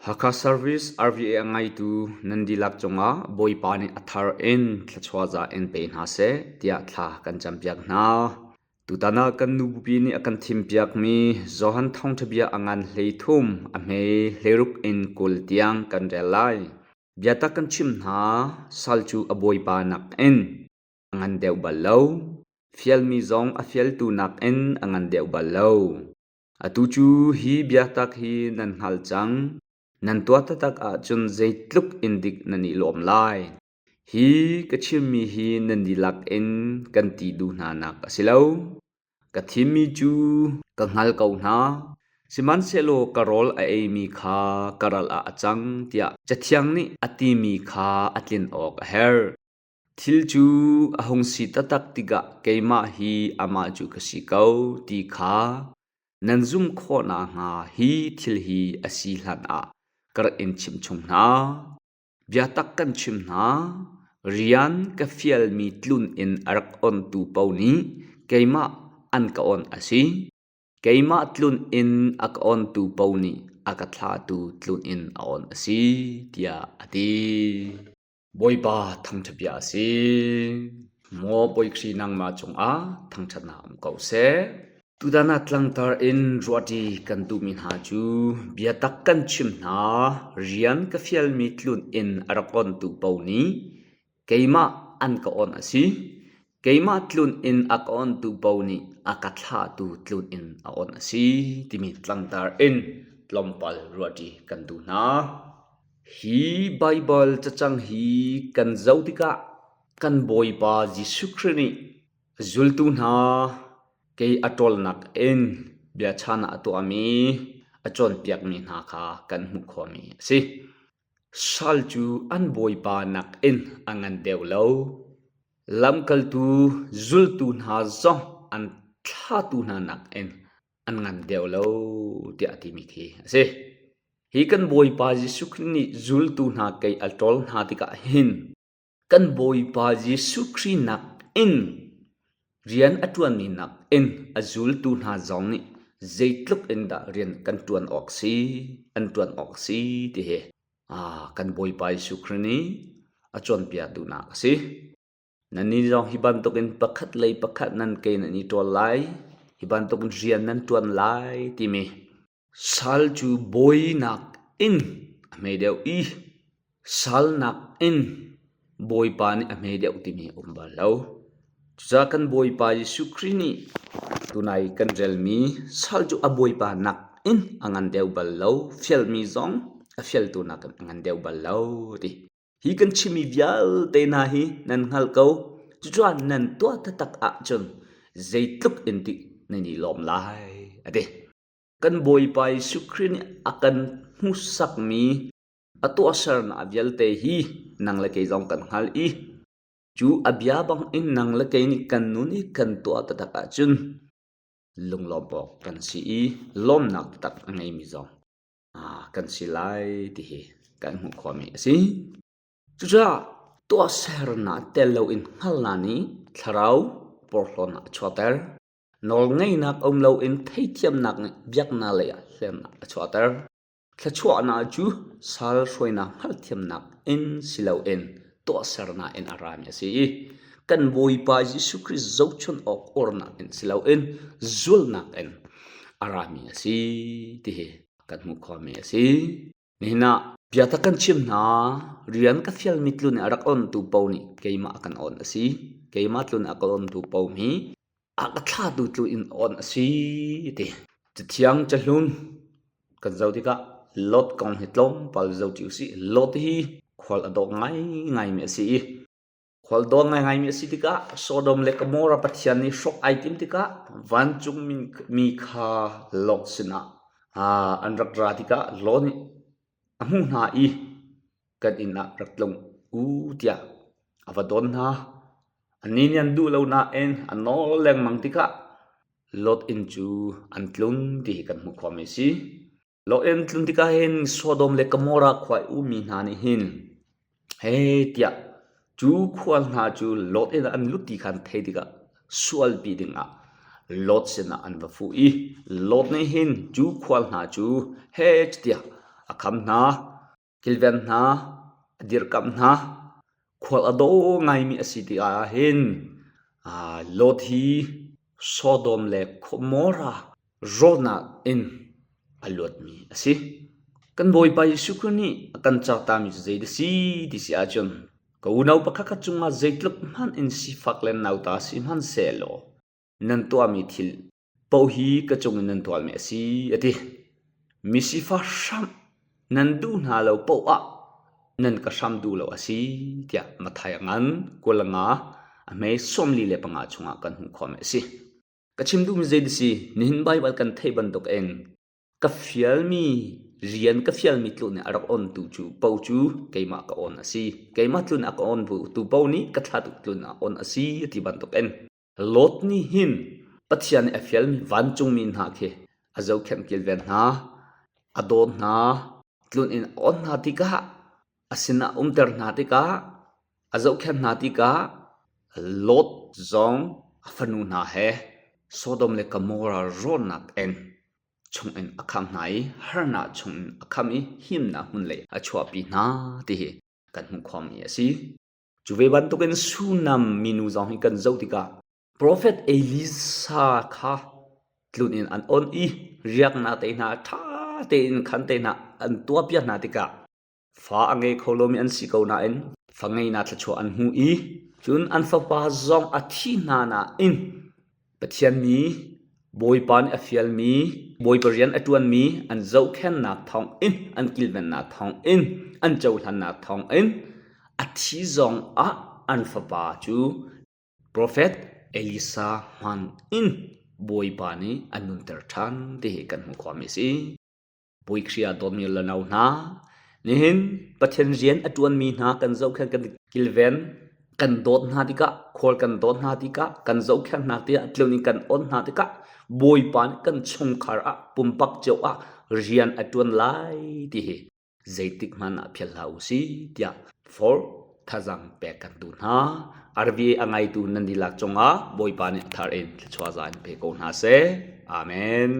Hakha Service RVA a ngaitu nan dihlak cungah Bawipa nih a thar in thluachuah za in pe hna seh tiah thla kan campiak hna. Tutan ah kan nu bupi nih a kan thimpiakmi Johan Thawngṭha Bia a ngan 13 a hme 16 in 20 tiang kan rel lai. Biatak kan chim hna, sal cu a bawipa nakin a ngan deuh bal lo. Fialmi zong a fialtu nakin a ngan deuh bal lo. Atu cu hi biatak hi nan hngalh cang. Nan tuah taktak ahcun zeitluk in dik nan i lawm lai. Hi ka chimmi hi nan dihlak in kan ti duh hnanak a si lo. Ka thimmi cu ka hngal ko hna, sihmanhsehlaw ka rawl a eimi kha ka ral ah a cang tiah Cathiang nih a timi kha a tlin awk a herh. Thil cu a hung si taktak tikah keimah hi amah cu ka si ko ti kha nan zumh khawh nakhnga hi thil hi a si hlanah ka rak in chimh chung hna. Biatak kan chim hna, rian ka fialmi tlun in a rak ontu paoh nih keimah an ka onh a si. Keimah tlun in a ka ontu paoh nih a ka thlahtu tlun in a onh a si, tiah a ti. Bawipa thangṭhat bia a si. Maw Bawi Khrih nangmah cungah thangṭhatnak um ko seh. Tutan ah tlangtar in ruahṭi kan duhmi hna cu biatak kan chim hna, rian ka fialmi tlun in a rak ontu paoh nih keimah an ka onh a si. Keimah tlun in a ka onhtu paoh nih a ka thlahtu tlun in a onh a si timi tlangtar in tlawmpal ruahṭi kan duh hna. Hi Baibal cacang hi kan zoh tikah kan Bawipa Jesuh Khrih nih zultu hna kei a ṭawlnak in biachan ah a tuahmi, a cawnpiakmi hna kha kan hmuh khawhmi a si. Sal cu an bawipa nakin a ngan deuh lo. Lamkaltu zultu hna zong an thlatu hna nakin an ngan deuh lo tiah a timi khi a si. Hi kan Bawipa Jesuh Khrih nih zultu hna kei a ṭawl hna tikah hin kan Bawipa Jesuh Khrih nakin rian a ṭuanmi nakin a zultu hna zong nih zeitluk in dah rian kan ṭuan awk si, an ṭuan awk si ti hi kan Bawipa Jesuh Khrih nih a cawnpiak duhnak a si. Nannih zong hi bantukin pakhat lei pakhat nan ke nan i ṭawl lai, hi bantukin rian nan ṭuan lai timi Sal cu bawinak in a hme deuh i salnak in Bawipa nih a hme deuh timi a um bal lo. Cucaah kan Bawipa Jesuh Khrih nih tunai kan relmi sal cu a Bawipa nak in a ngan deuh bal lo, fialmi zong a fialtu nakin a ngan deuh bal lo a ti. Hi kan chimmi vialte hna hi nan hngalh ko. Cucaah nan tuah taktak ahcun zeitluk in ti nan i lawm lai, a ti. Kan Bawipa Jesuh Khrih nih a kan hmuhsakmi a tuahsernak vialte hi nang le kei zong kan hngalh i cu a bia bangin nang le kei nih kan nun i kan tuah taktak ahcun lunglawm awk kan si i lawmnak taktak a ngeimi zong kan si lai ti hi kan hmuh khawhmi a si. Cucaah tuahsernak tel loin hngalhnak nih thlarau porhlawtnak a chuahter. Nawlngeihnak um loin theithiamnak nih biaknak lei ah hlennak a chuahter. Thluachuahnak cu sal hruainak hngalhthiamnak in si loin tuahsernak in a rami a si i kan Bawipa Jesuh Khrih zohchunh awk urnak in si loin zulnak in a rami a si ti hi kan hmuh khawhmi a si. Nihin ah biatak kan chim hna, rian ka fialmi tlun i a rak ontu paoh nih keimah a kan on a si. Keimah tlun a ka ontu paoh hi a ka thlatu tlu in on a si ti. Cathiang cahlun kan zoh tikah Lot kong hi tlawmpal zoh ṭi usih. Lot hi khual a dawh ngaingaimi a si i Khual dawn ngaingaimi a si tikah Sodom le Gomorrah Pathian nih hrawk ai tim tikah vancung mi kha Lot sinah an rak ra tikah Lot nih a hmuh hna i kan inn ah rak tlung u tiah a va dawn hna. Annih nih an duh lo nain a nawl lengmang tikah Lot inn cu an tlung ti hi kan hmuh khawhmi a si. Loin tlun tikah hin Sodom le Gomorrah khua i ummi hna nih hin hei tiah cu khua hna cu Lot inn ah an lut ti kha an theih tikah sualpi dingah Lot sinah an va fuh i Lot nih hin cu khua hna cu hei tiah. A kham hna, kilven hna, a dirkamh hna. Khual a daw ngaimi a si tikah hin Lot hi Sodom le Gomorrah rawlnak in a luatmi a si. Kan Bawipa Jesuh Khrih nih a kan cartami cu zei dah si ti si ahcun ka unau pakhatkhat cungah zeitluk hmanh in sifak le nauta si hmanhsehlaw nan tuahmi thil paoh hi ka cung in nan tuahmi a si a ti. Mi sifah hramh nan duh hna lo paoh ah nan ka hram duh lo a si tiah Matthai a ngan 25 a hme 45 chungah kan hmuh khawhmi a si. Ka chim duhmi zei si nihin Baibal kan theih bantuk in ka fialmi rian ka fialmi tlun nih a rak on tu cu po cu keimah ka on a si. Keimah tlun a ka on tu po nih ka thla tuk tlun a on a si ti bantuk in Lot nih hin Pathian nih a fialmi vancungmi hna khi a zohkhenh kilven hna, a dawt hna, tlun in a on hna tikah a sinah umter hna tikah a zohkhenh hna tikah Lot zong a fanu hna he Sodom le Gomorrah rawhnak in chungin a khamh hna i harnak chungin a khamh i himnak hmun lei a chuahpi hna ti hi kan hmuh khawhmi a si. Cu ve bantukin Sunam minu zong hi kan zoh tikah Profet Elisa kha tlun in an on i riaknak te hna ṭha tein khan te hna an tuahpiak hna tikah fa a ngei kho lomi an si ko nain fa ngeinak thluachuah an hmu i cun an fapa zong a thi hna nain Pathian mi Bawipa nih a fialmi Bawipa rian a ṭuanmi an zohkhennak thawngin an kilvennak thawngin an cohlannak thawngin a thi zong ah an fapa cu Profet Elisa hman in Bawipa nih a nunter ṭhan ti hi kan hmuh khawhmi a si. Bawi Khrih ah dawtmi le no hna, nihin Pathian rian a ṭuanmi hna kan zohkhenh kan kilven, kan dawt hna tikah, khual kan dawt hna tikah, kan zohkhenh hna tikah, tlun in kan on hna tikah Bawipa nih kan chungkhar ah pumpak cio ah rian a ṭuan lai ti hi zeitik hmanh ah philh hlah u sih tiah forh thazaang pek kan duh hna. RVA a ngaitu nan dihlak cungah Bawipa nih a thar in thluachuah za in pe ko hna seh. Amen.